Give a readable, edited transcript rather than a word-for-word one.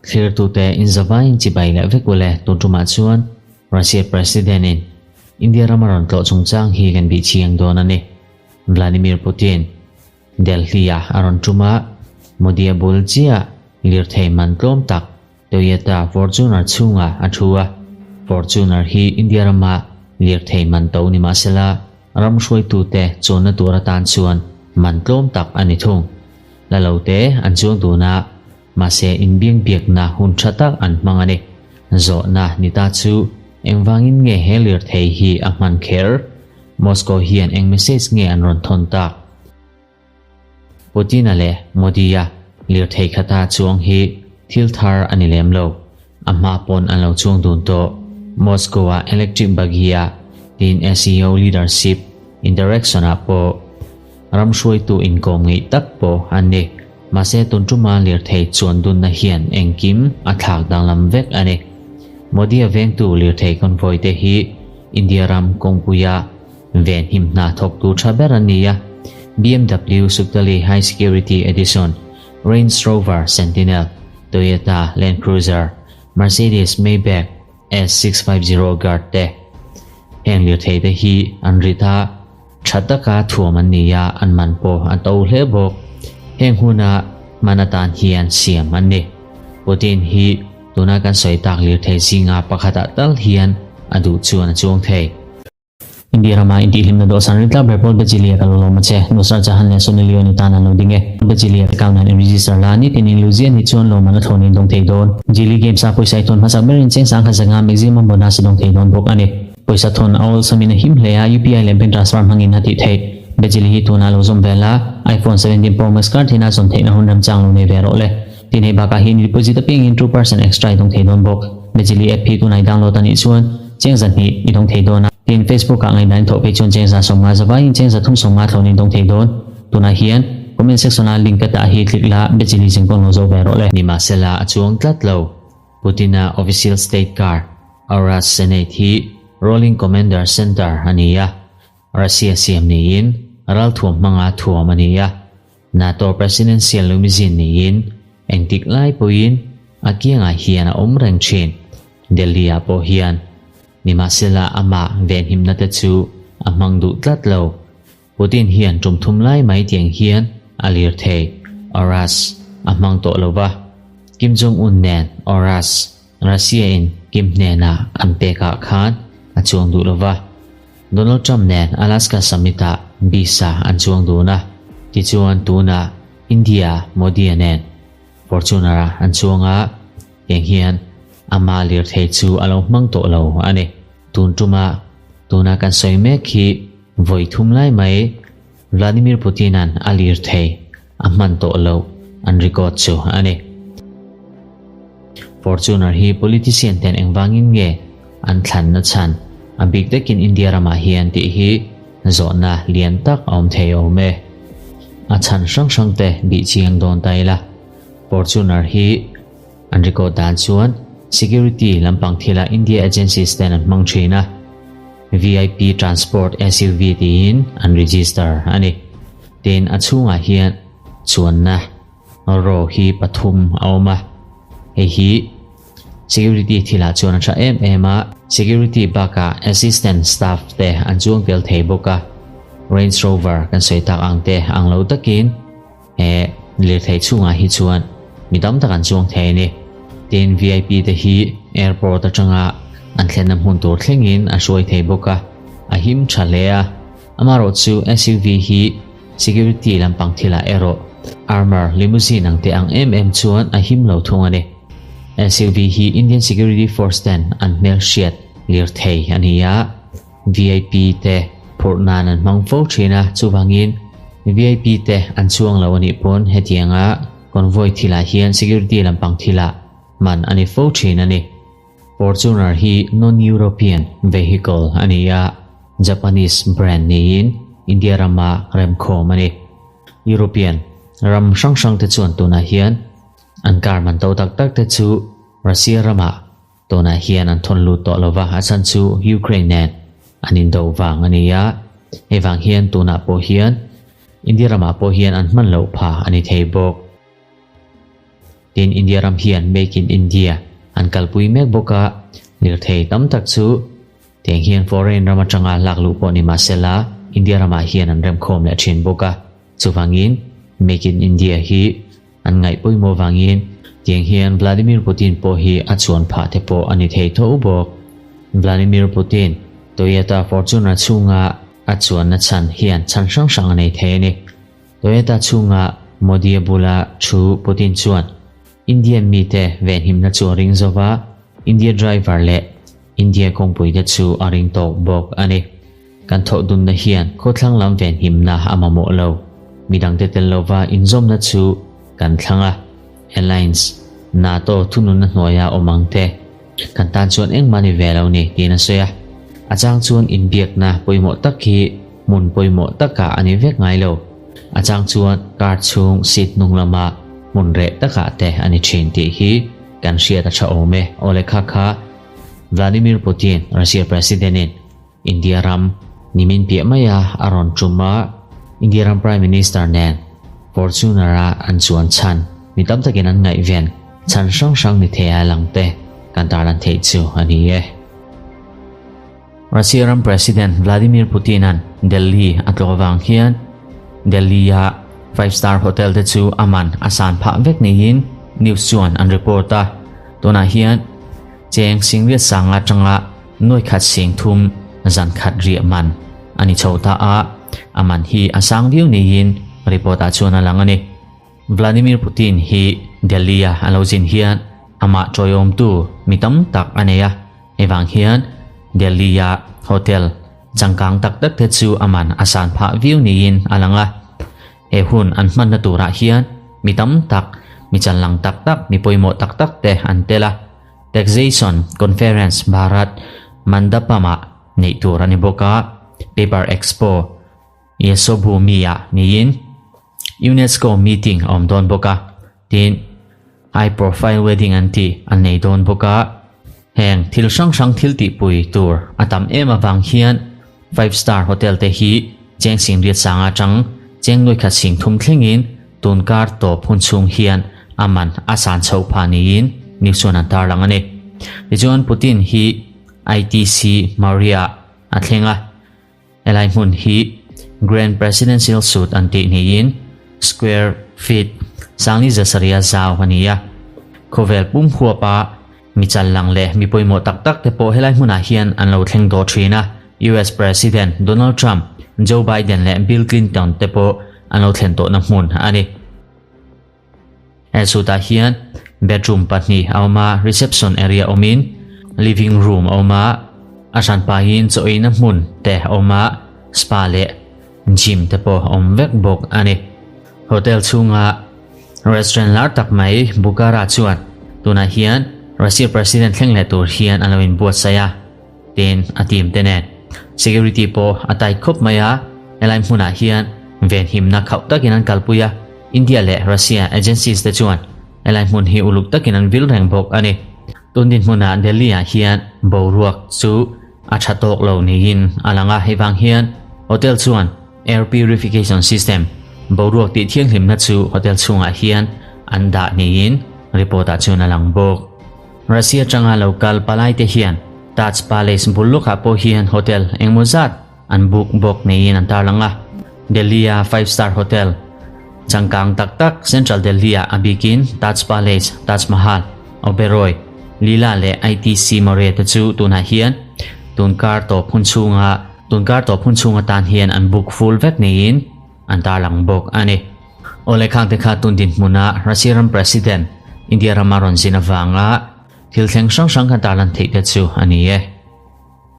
Thlirtute inzavaiin chibai leh vek ule tun tumah chuan Russia President in India rama rawn tlawh chungchang hi kan bih chiang dawn a ni. Vladimir Putin Delhi ah a rawn tum a, Modi-a bul chiah lirthei man tlawm tak Toyota Fortuner chhungah a thu a. Fortuner hi India rama lirthei man to ni mahsela ram hruaitute chuanna tur atan chuan man tlawm tak a ni thung. La lo te an chuang dun a, mahse inbiangbiakna hun tha tak an hmang a ni. Zawhna ni ta chu engvangin nge he lirthei hi a hman kher? Moscow hian eng message nge an rawn thawn tak? Putin-a leh Modi-a lirthei khata chuang hi thil thar a ni lem lo. A hma pawn an lo chuang dun tawh. Moscow-a electric buggy-a tin SEO leadership interaction-ah pawh ram hruaitu inkawm ngeih tak pawh an ni. Mahse tun tuma lirthei chuan dunna hian engkim a thlak danglam vek a ni. Modi-a vengtu lirthei convoy te hi India ram kawngpuia Ven him hna thawktu tha ber an ni a, BMW Subtali High Security Edition, Range Rover Sentinel, Toyota Land Cruiser, Mercedes Maybach S650 Guard te. Heng lirthei te hi an rit a, tha taka thuam an ni a, an man pawh a to hle bawk. Heng huna hman atan hian siam an ni. Putin hi tuna kan sawi tak lirthei zinga pakhatah tal hian a duh chuan a chuang thei. India rama intihhlimna dawhsan rin tlak ber pawl Bejilia ka lo lawm a che. Nusrat Jahan leh Sunny Leone tan an lo ding e. Bejilia account an in-register la, nitin in Luzian hi chuan lawmman a thlawn in dawng thei dawn. Jili Games a pawisa i thawn hmasak berin cheng sangkhat zanga maximum bonus i dawng thei dawn bawk a ni. Pawisa thawn a awlsamin a him hle a, UPI leh bank transfer hmangin a tih theih. Bejili hi tunah lo zawm ve la, iPhone 17 Pro Max kar thina zawm theihna hun remchang lo nei ve rawh le. Tin hei bakah hian deposit apiangin 2% extra i dawng thei dawn bawk. Bejili app hi tunah i download a nih chuan cheng zahnih i dawng thei dawn a. Tin, Facebook ah ngaihdan thawh phei chuan cheng za 50 zavaiin cheng za thum 50 thlawn in dawng thei dawn. Tunah hian comment section ah link ka dah hi click la Bejili zingkawng lo zo ve rawh le. Nimahsela a chuang tlat lo. Putin-a official state car, Aurus Senate hi Rolling Commander Center a ni a. Russia siam niin ralthuam hmanga thuam a ni a. NATO Presidential Limousine niin engtik lai pawhin a kiangah hian a awm reng thin. Delhi-ah pawh hian nimahsela amah venhimna te chu a hmang duh tlat lo. Putin hian tum thum lai mai tiang hian a lir thei. Aurus a hmang tawh lo va. Kim Jong-un nen Aurus Russia-in Kim hnenah an pekah khan a chuang duh lo va. Donald Trump nen Alaska Summit-ah Bisa an chuang dun a, tichuan tunah India Modi-a nen Fortuner-ah an chuang a, tiang hian ama lirthei chu a lo hmang tawh lo a ni. Tun tuma tuna kan sawi mek hi vawi thum lai mai Vladimir Putin-a'n a lirthei a hman tawh loh an record chu a ni. Fortuner hi politician ten engvangin nge an thlanna chhan a bik takin India ramah hian tih hi zawhna lian tak a awm thei awm e. A chhan hrang hrang te bih chiang dawn ta ila. Fortuner hi an record dan chuan security lampang thila India agencies ten an hmang thin a. VIP Transport SUV tiin an register a ni. Tin, a chhungah hian chuanna row hi pathum a awm a, hei hi security thilah chuan a tha em em a, security bakah assistant staff te an chuang tel thei bawk a, Range Rover kan sawi tak ang te ang lo takin he lirthei chhungah hi chuan mi tam tak an chuang thei a ni. Tin, VIP te hi airport atanga an thlenna hmun tur thlengin a hruai thei bawk a, a him tha hle a. Amaherawh chu SUV hi security lampang thilah erawh armour limousine ang te ang em em chuan a him lo thung a ni. SUV hi Indian Security Force ten an hmelhriat lirthei a ni a, VIP te phurh nan an hmang fo thin a, chuvangin VIP te an chuang lo a nih pawn hetianga convoy thilah hian security lampang thilah hman a ni fo thin a ni. Fortuner hi non-European vehicle a ni a, Japanese brand niin India rama remkhawm a ni. European ram hrang hrang te chuan tunah hian an car man to tak tak te chu Russia ramah tunah hian an thawn lut tawh lova, a chhan chu Ukraine nen an indo vang a ni a, hei vang hian tunah pawh hian India ramah pawh hian an hman loh pha a ni thei bawk. Tin, India ram hian Make in India an kalpui mek bawk a, lirthei tam tak chu tiang hian foreign ram atanga lak luh pawh ni mahsela India ramah hian an remkhawm leh thin bawk a. Chuvangin Make in India hi an ngaih pawimawh vangin tiang hian Vladimir Putin pawh hi a chuan phah te pawh a ni thei tho bawk. Vladimir Putin Toyota Fortuner chhunga a chuanna chhan hian chhan hrang hrang a nei thei a ni. Toyota chhunga Modi-a bula thu Putin chuan Indian mite venhimna chu a ring zo va, India driver leh India kawngpuite chu a ring tawk bawk a ni. Kan thawh dunna hian khawthlang lam venhimna a mamawh lo. Midangte tel lova inzawmna chu kan thlang a, Alliance, NATO thununna hnuaia awm ang te kan tan chuan engmah ni ve lo ni tiin a sawi a. A chang chuan inbiakna pawimawh tak hi hmun pawimawh takah a ni vek ngai lo. A chang chuan car chhung seat hnung lama hmun reh takah te a ni thin tih hi kan hriat a tha awm e. Aw le kha kha Vladimir Putin, Russia President in India ram nimin piah maia a rawn tum a, India ram Prime Minister nen Fortuner a an chuan chhan mi tam takin an ngaihven chhan hrang hrang ni thei a lang te kan tarlan theih chu a ni e. Russia ram President Vladimir Putin-a'n Delhi a tlawh avang hian Delhi-a five star hotel te chu a man a san phah vek niin news chuan an report a. Tunah hian cheng singriat sanga atanga nuai khat sing thum zan khat riah man a ni chho ta a, a man hi a sang viau niin report ah chuan a lang a ni. Vladimir Putin hi Delhi-a a lo zin hian amah tawiawmtu mi tam tak a nei a, hei vang hian Delhi-a hotel changkang tak tak te chu a man a san phah viau niin a lang a. He hun an hmanna turah hian mi tam tak, mi chanlang tak tak, mi pawimawh tak tak te an tel a. Taxation Conference Bharat Mandapam-ah neih tur a ni bawk a, Paper Expo Yashobhoomi-ah niin UNESCO meeting a awm dawn bawk a, tin High Profile Wedding an tih an nei dawn bawk a. Heng thil hrang hrang thil tihpui tur a tam em avang hian Five Star Hotel te hi cheng singriat sanga atang cheng nuaikhat sing thum thlengin tun kar tawp hun chhung hian a man a san chhoh phah niin news chuan an tarlang a ni. Tichuan Putin hi ITC Maurya a thleng a. Helai hmun hi Grand Presidential Suite an tih niin square feet sangni zasariah zau a ni a. Khawvel pum huapa mi challang leh mi pawimawh tak tak te pawh helai hmunah hian an lo thleng tawh thin a. US President Donald Trump, Joe Biden leh Bill Clinton te pawh an lo thlen tawhna hmun a ni. He suit-ah hian bedroom pahnih a awm a, reception area awmin living room a awm a, a hran pahin chaw eina hmun te a awm a, spa leh gym te pawh a awm vek bawk a ni. Hotel chhunga restaurant lar tak mai Bukhara chuan tunah hian Russia President thleng leh tur hian a lo inbuatsaih a, tin a team te nen security pawh a tight khawp mai a, helai hmunah hian venhimna khauh takin an kalpui a. India leh Russia agencies te chuan helai hmun hi uluk takin an vil reng bawk a ni. Tun dinhmunah Delhi-ah hian boruak chu a tha tawk lo niin a lang a, hei vang hian hotel chuan air purification system, boruak tih thianghlimna chu hotel chhungah hian an dah niin report-ah chuan a lang bawk. Russia atanga lo kal palai te hian Taj Palace bul lawkah pawh hian hotel engmaw zat An book bawk neiin an tarlang a. Delhi-a five star hotel changkang tak tak Central Delhi-ah a bikin Taj Palace, Taj Mahal, Oberoi, Leela leh ITC Maurya te chu tunah hian tunkar tawp hun chhunga tunkar tawp hun chhung atan hian an book full vek neiin an tarlang bawk a ni. Awle khangte kha tun dinhmuna Russia ram President India rama rawn zin avanga thil thleng hrang hrang kha tarlan theih te chu a ni e.